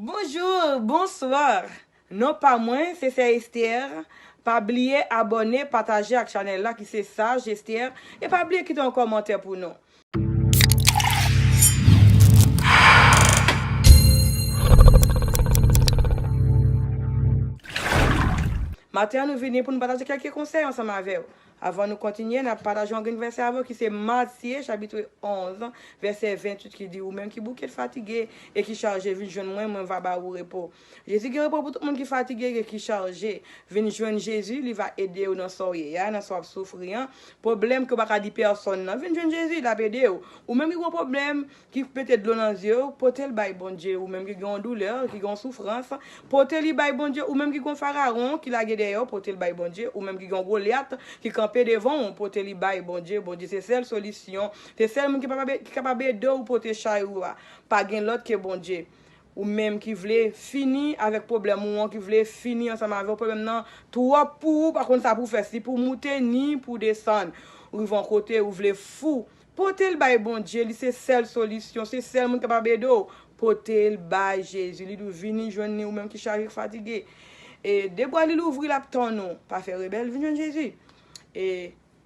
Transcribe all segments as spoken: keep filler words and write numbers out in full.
Bonjou, bonswa. Non pa mwen, se sè Esther. Pa bliye abòne, pataje ak chanèl la ki se Saj Esther. E pa bliye kite yon kòmantè pou nou. Maten an, nou vini pou nou pataje kèlke konsèy ansanm avè w. Avan nou kontinye, n ap pataje yon grenn vèsè avè w ki se Matye chapit onz, vèsè venntuit ki di, ou menm ki bouke, fatige e ki chaje, vin jwenn mwen, mwen va ba ou repo. Jezi gen repo pou tout moun ki fatige e ki chaje. Vin jwenn Jezi, li va ede w nan sa w ye a, nan sa w ap soufri an. Pwoblèm ke w pa ka di pèsonn nan, vin jwenn Jezi, l ap ede w. Ou menm ki gen yon pwoblèm, ki mete dlo nan zye w, pote l bay Bondye. Ou menm ki gen yon doulè, ki gen yon soufrans, pote li bay Bondye. Ou menm ki gen yon farawon ki lage dèyè w, pote l bay Bondye. Ou menm ki gen yon Golyat ki kanpe devan w, pote li bay Bondye. Bondye se sèl solisyon. Se sèl moun ki kapab, ki kapab ede w pote chay ou a. Pa gen lòt ke Bondye. Ou menm ki vle fini avèk pwoblèm ou an, ki vle fini ansanm avè w, pwoblèm nan twòp pou ou, pa konn sa pou w fè, si pou w moute ni pou w desann. Ou rive yon kote, ou vle fou. Pote l bay Bondye, li se sèl solisyon, se sèl moun kapab ede w. Pote l bay Jezi, li di w vini jwenn li, ou menm ki chaje, k fatige. E de bra li louvri, l ap tann ou. Pa fè rebèl, vin jwenn Jezi. E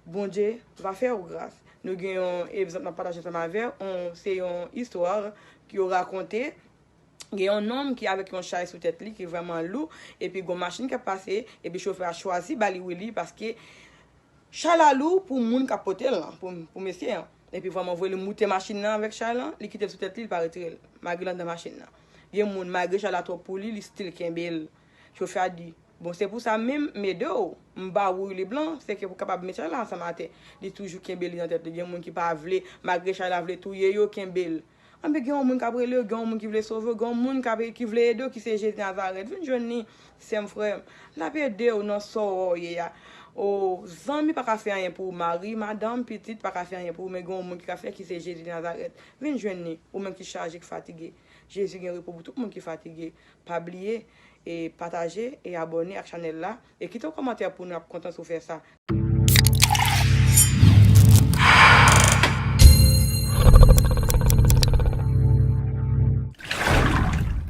Bondye va fè w gras. Nou gen yon egzanp n ap pataje ansanm avè w, se yon istwa ke yo rakonte. Gen yon nonm ki avèk yon chay sou tèt li ki vrèman lou, epi gon machin k ap pase, epi chofè a chwazi ba li wili paske chay la lou pou moun k ap pote l lan, pou, pou mesye an. Epi vrèman vre li moute machin nan avèk chay lan, li kite l sou tèt li, li pa retire l, malgre l anndan machin nan. Gen moun, malgre chay la twòp pou li, li still kenbe l. Chofè a di, bon, se pou sa menm, m ede w, m ba ou wili blan, se ke pou kapab met chay la ansanm atè. Li toujou kenbe li nan tèt li. Gen moun ki pa vle, malgre chay la vle touye yo, kenbe l. Anben, gen yon moun k ap rele w, gen yon moun ki vle sove w, gen yon moun k ap, ki vle ede w, ki se Jezi Nazarèt. Vin jwenn li, sè m, frè m. L ap ede w nan sa w ye a. O, zanmi pa ka fè anyen pou ou, mari, madanm, pitit pa ka fè anyen pou ou, men gen yon moun ki ka fè, ki se Jezi Nazarèt. Vin jwenn li, ou menm ki chaje, ki fatige. Jezi gen repo pou tout moun ki fatige. Pa bliye, e pataje, e abòne ak chanèl la, e kite yon kòmantè pou nou, n ap kontan si w fè sa.